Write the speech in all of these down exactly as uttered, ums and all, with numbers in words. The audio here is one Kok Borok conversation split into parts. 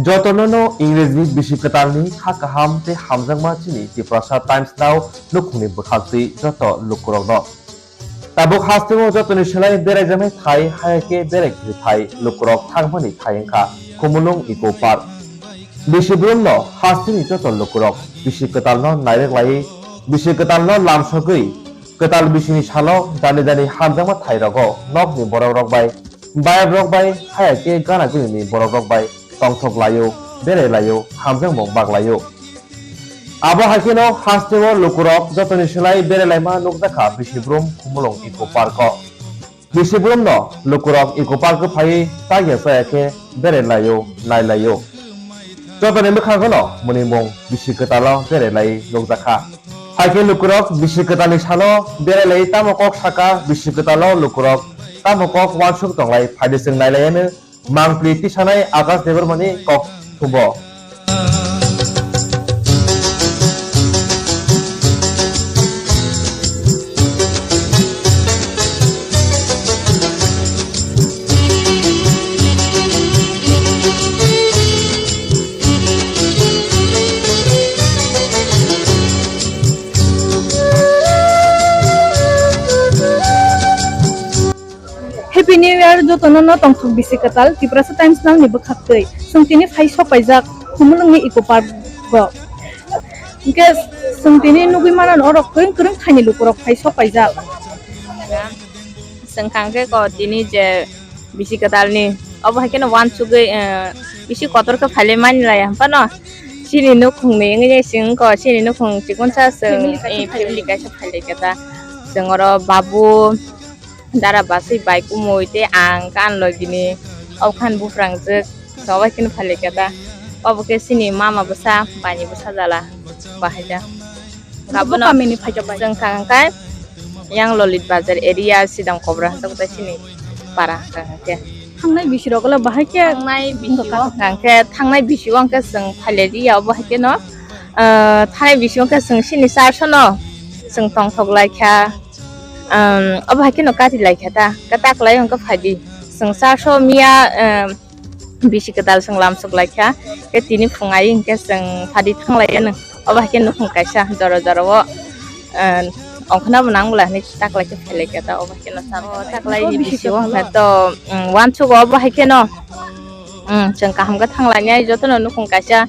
Jotono no Ingreji bisi kwtalni kha kaham tei hamjakma chini Tiprasa Times nao nukhungni bwkhaktwi joto lukurokno. Tabuk hasteo jotoni slai beraijaknai thai, haya khe berai kiri thai, lukurok thangmani thai wngkha Khumulwng Eco Park. Bisi brumno hasteni joto lukurok bisi kwtalno nairwk laiwi, bisi kwtalno lamsogwi, kwtal bisini salo jani jani hamjakma thairogo nokni borokrok bai, bayaphrok bai, haya khe gana gunini borokrok bai tongthok laio, berai laio, hamjakmung bak laio. Abo hai kheno hasteo lukurok jotoni slai berai laima nukjakha bisi brum Khumulwng Eco Park o. Bisi brumno lukurok Eco Park o phaiwi chaya chaya khe berai laio, nai laio. Jotoni mwkhangno mwnwimung bisi kwtalo berai lai nukjakha. Hai khe lukurok bisi kwtalni salo berai lai tamo kok saka, bisi kwtalo lukurok tamo kok uansuk tonglai phaidi chwng nai laiya no. Mangpli tisanai Akash Debbarmani kok thubo. Happy New Year jotono no tongthok bisi kwtal Tiprasa Times nangni bwkhaktwi. Chwng tini phai sok paijak Khumulwngni Eco Park o. Hinkhe chwng tini nugwi mano norok kwrwng kwrwng thaini lukurok phai sok paijak. Chwng thangkhe ko tini je bisi kwtalni obo hai kheno uansugwi, eh, bisi kotor khe phailai mani laiya phano chini nukhungni wngwi chwng ko chini nukhung chikonsa chwng, family kaisa eh, phailai. Family kaisa phailai khe ta chwng oro babu. Dara basui bai kumui tei ang kan logini o khan buprangjwk sobai kheno phailai kha ta. Obo khe chini mama bwsa, baini bwsa jala bahai ta. Abo kamini phaikha bai. Chwng thang khe yang Lolit Bazar area Sidang Kobra hwnkhe chini para hwnkhe. Thangnai bisi rok le bahai khe. Thangnai bisi o hwnkhe, thangnai bisi o hwnkhe chwng phailai ya obo hai kheno. Ah, thangnai bisi o hwnkhe chwng chini church no chwng tongthok lai kha. Um, obo hai kheno kati lai kha ta, kwtak lai hwnkhe phai di. Chwng church o miya, um, bisi kwtal chwng lamsok lai kha. Khe tini phung ai hwnkhe chwng phadi thang lai anw. Obo hai khe nukhung kaisa jora jora o, um, ongkhorna bo nang bwla hinwi tak lai khe phai lai kha ta. Obo hai kheno church o tak lai ni bisi o hwnkhe to, um, uansuk o obo hai kheno. Umm, chwng kaham khe thang lainai, jotono nukhung kaisa.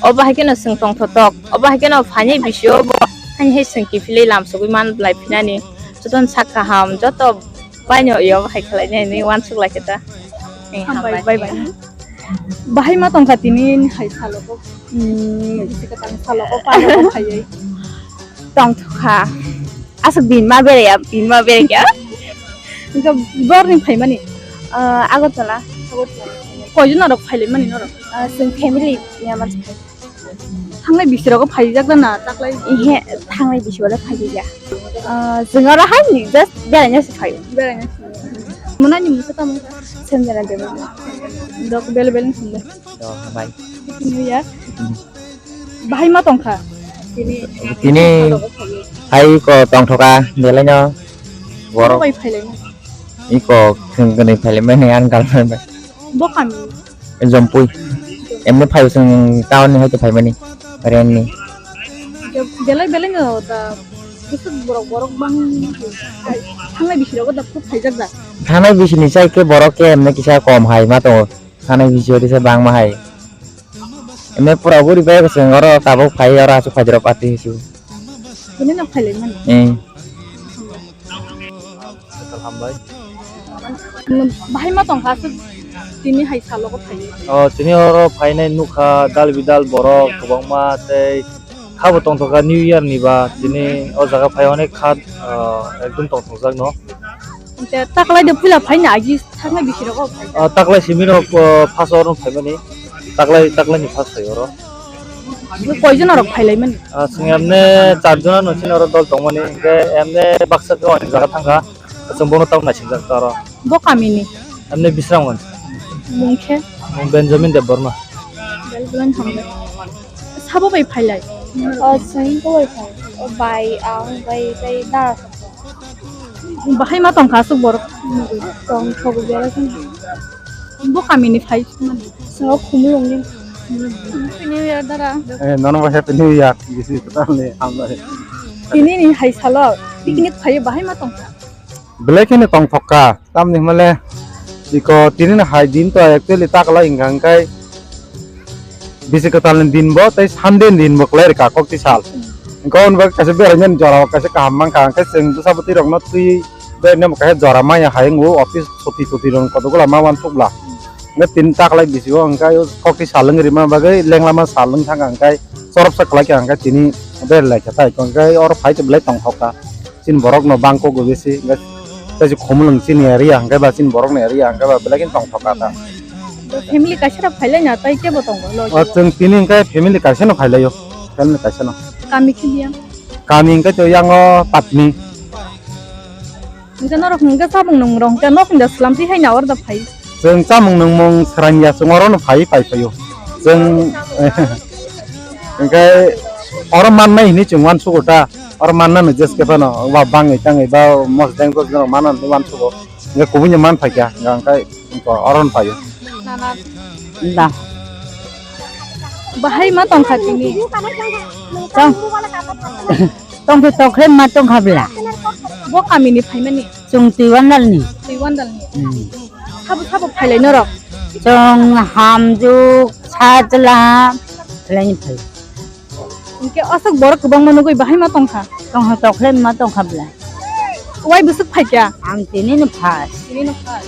Obo hai kheno chwng tongthotok, obo hai kheno phainai bisi o bo haini hai chwng kiphilwi lamsogwi man lai phinani. Jotono sak kaham, joto baino obo hai khlai nai hinwi uansuk lai khe ta. Hambai, hambai. Bye bye. Bahai ma tongkha tini hai salogo, umm, bisi kwtal salogo, palogo phaiwi. Tongthokha. Aswk din ma beraya, din ma beraya. Hwnkhe borni phaimani, ah, Agartala. Koijon norok phailaimani norok? Ah, chwng family ya mansi phai. Thangnai bisi rogo phaijak da na taklai? Ihe, thangnai bisi wala phaijak ya. Ah, chwng oro hai ni just beraina se phai. Beraina se. Mwnani mungsa tamo? Sanjana Debbarma. Dok bel bel ni sinde. Oh, bye. New Year. Bahai ma tongkha? Tini hai ko tongthoka belai no. Borok bai phailai. Iko khwng kwnwi phailai mani ang galmai bai. Bo kami. Jompui. Emni phai chwng town ni hai phai mani. Rent ni. Belai belai no da. Kusuk borok borok bang. Thangnai bisi rogo da phuk phaijak da. Thangnai bisi ni sai khe borok khe emni kisa kom hai ma tongo. Thangnai bisi o risa bangma hai. Eme pura guri bai chwng oro tabuk phai oro asuk phai rok party hisu. Tini no phailai mani. Eh. Hambai. Bahai ma tongkha asuk tini hai salogo phai. Oh, tini oro phainai nukha dal bidal borok kwbangma tei Khabo tongthokha New Year ni ba, tini o jaga phai onek kha, ah, ekdom tongthokjak no. Hwnkhe taklai de puila phaina agi thangna bisi rogo phai. Ah, taklai simi rok, ah, first oro phaimani. Taklai, taklai ni first phai oro. Koijon rok phailaimani? Ah, chwng emne char jona no chini oro dol tongmani. Hwnkhe emne baksa khe onek jaga thangkha. Chwng bono tabuk naisingjak ta oro. Bo kamini? Emne Bisramganj. Mung khe? Mung Benjamin Debbarma. Belbulan hambai. Sabo bai phailai? O, chwng bo bai phai. O, bai, ang bai, bai da. Bahai ma tongkha aswk borok? Tong thogo bera khe. Bo kamini phai mani. Sabo khumulung ni. Happy New Year dara. Eh, nono bo Happy New Year. Bisi kwtal ni hambai. Tini ni hai salo picnic phai bahai ma tongkha. Belai kheno tongthok kha. Tamni hwnmale iko tini ni hai din to actually ta kwlai hwnkha hwnkhe bisi kwtal ni din bo tei Sunday ni din bo kwlai rwkha kok tisal. Hwnkhe hwnba kaisa beraina jora o kaisa kaham mankha, hwnkhe chwng bwsa bwtwi rokno twi beraina bo kaisa jora maya hai wngo office chuti chuti rok kotor gola ma uansukla. Hwnkhe tini ta kwlai bisi o hwnkhe kok tisal wngwi rima bagwi lenglama sal wng thangkha hwnkhe chorop sa kwlai kha hwnkhe tini berlai kha tai hwnkhe oro phai tei belai tongthok kha. Chini borok no bangkok go bisi, hwnkhe tei si khumulwng chini area hwnkhe ba chini borok ni area hwnkhe ba belai kheno tongthok kha ta. Family kaisa rok phailai na tei kebo tongo logio? O, chwng tini hwnkhe family kaisa no phailai o, family kaisa no. Kami khibiya? Kami hwnkhe to yango Patni. Hwnkhe norok hwnkhe chamung nung rok hwnkhe nok hinda swlam twi hai na orda phai. Chwng chamung nungmung swrang ya, chwng oro no phai pai phaio. Chwng hwnkhe oro mannai hinwi chwng uansugo ta. Oro manna no jeske phano ba bangwi tangwi ba mosdeng josdeng rok manna hinwi uansugo. Hwnkhe kubui no man phaikha, hwnkhe oro no phaio. Da. Bahai ma tongkha tini? Tong. Tongkhe tongkhe ma tongkha bla. Bo kamini phaimani? Chwng Twiwandalni. Twiwandalni. Hmm. Sabo sabo phailai norok? Chwng Hamjuk, Sajla, phailai phai. Hwnkhe aswk borok kwbangma nugwi bahai ma tongkha? Tongkha tokhlai ma tongkha bla. Wai bwswk phaikha? Ang tini no phai. Tini no phai.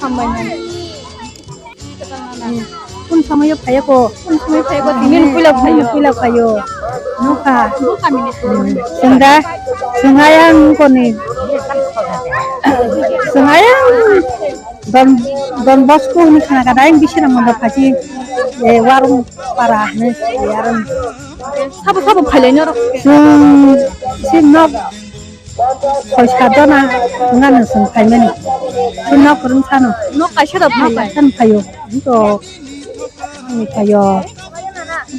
Hambai nai. Kun samaya phaiya ko? Kun samaya phaiya ko? Tini no puila phaiyo. Puila phaiyo. Nukha. Bo kamini? Sengda, sengayang koni. Sengayang. Don, Don Bosco hwnwi khna kha dai, bisi rang mondo phaji, eh, warung para hwnwi, eh, arung. Sabo sabo phailai norok? Chwng, si nok soi sat jona wngano chwng phaimani. Si nok kwrwng sano. Nok kaisa da phailai? Nok kaisa no phaio. Hwnkhe, ani phaio.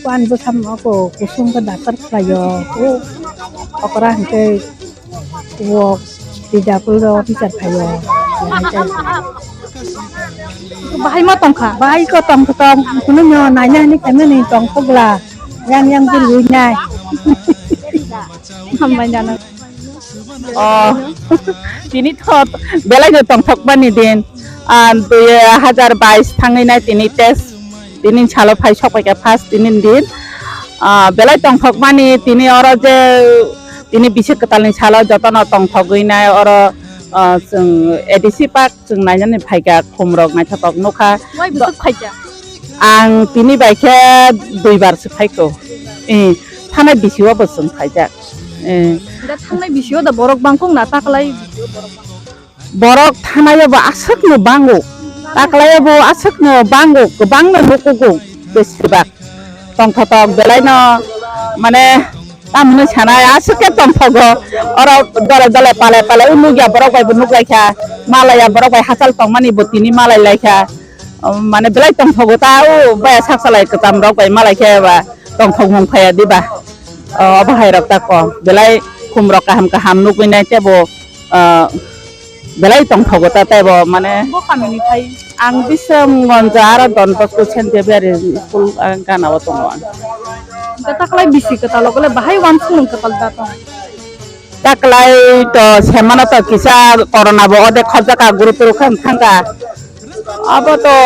Ani bwsamo kusung khe daktar khlaio. O, okra hwnkhe Wok, T W officer phaio. Bahai ma tongkha? Bahai ko tong tong, kuno nyo naina hini khaimani tong thokla. Yang yang dil hui nai. Hambai jana. Oh, tini thot belai no tongthok mani din. Ah, dui hajar bais thangwi nai tini test. Tini salo phai sok paikha first tini din. Ah, belai tongthok mani tini oro je tini bisi kwtalni salo jotono tongthogwi nai oro, ah, chwng A D C park chwng nainani phaikha khumrok naithotok nukha. Wai bwswk phaikha? Ang tini bai khe duibar se phaikho. Eh, thanai bisio bo chwng phaijak. Eh. Da thangnai bisio da borok bangkok na taklai bisio borok bangkok. Borok thanaio bo aswkno bango, taklaio bo aswkno bango, kwbangno nukugo besibak. Tongthotok belaino mane tamni sanai aswk khe tongthogo. Oro dole dole pale pale o nukya borok bai bo nuklaikha, malaya borok bai hachal tongmani bo tini malai laikha. Mane belai tongthogo ta o baya sak salai kwcham rok bai malai khe ba tongthok mung phaiya diba. O, obo hai rok ta kok belai khum rok kaham kaham nugwi nai tebo. Ah, belai tongthogo ta tebo mane. Bo kamini phai? Ang Bisramganj aro Don Bosco Saint Xavier School, ah, gana o tongo ang. Hwnkhe taklai bisi kwtal o kole bahai uansukmung kwtal da tong? Taklai to semano to kisa corona bo ode khobjaka guru turu khe thangka. Abo to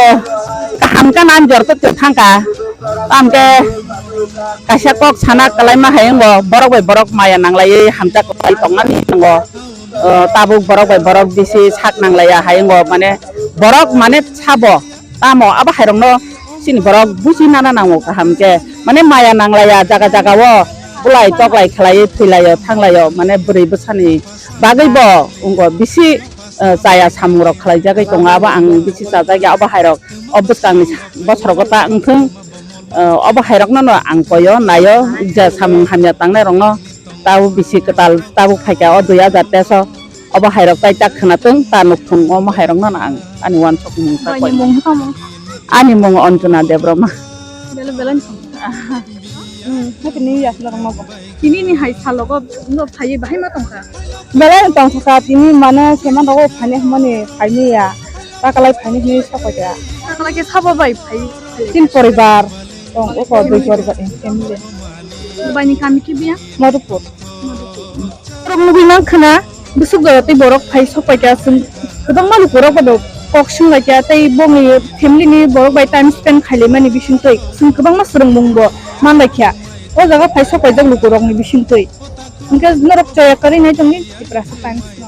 kaham ka nan jor to thangka. Tamke kaisa kok sana kwlaima hai wngbo borok bai borok maya nanglaiwi hamjak kwlai tongmani tongo. O, tabuk borok bai borok bisi sak nanglaiya hai wngbo, mane borok mane sabo tamo abo hai rokno chini borok buji nana nango kaham khe, mane maya nanglaiya jaga jaga o bulai toklai khlaiwi thwilaio thanglaio, mane bwrwi bwsani bagwi bo wngbo bisi, eh, chaya samung rok khlai jagwi tongo, abo ang bisi chajakya abo hai rok o bwskang ni bosorogo ta wngthung. Eh, obo hai rokno no ang koyo naio, ja samung hamya tangnai rokno tabuk bisi kwtal tabuk phaikha o dui hajar teso. Obo hairok tai tak khwna tong, ta nuk thung, omo hairok no ang ani wansuk mung ta Ani koi. Mung tamo? Ani mung Anjuna Debbarma. Bele bele ni song. Hmm, happy new year sila rong nogo. Tini ni hai salogo no phaiwi bahai ma tongkha. Bele tong thaka tini mane sema nogo phani hmani phaini ya. Ta kalai phaini hmani sokoi ya. Ta kalai ke sabo bai phai. Tin poribar tong uko dui poribar in family. Bai ni kami ki biya? Madhupur. Borok nugwi mankha na, bwswk jora tei borok phai sok paikha, chwng kwbangma lukurok bodo kok swng laikha tei bongni family ni borok bai time spend khailaimani bisingtwi chwng kwbangma swrwngmung bo man laikha. O jaga phai sok paijak lukurokni bisingtwi. Hwnkhe norok choya kwrwi nai tongdi Tiprasa Times no.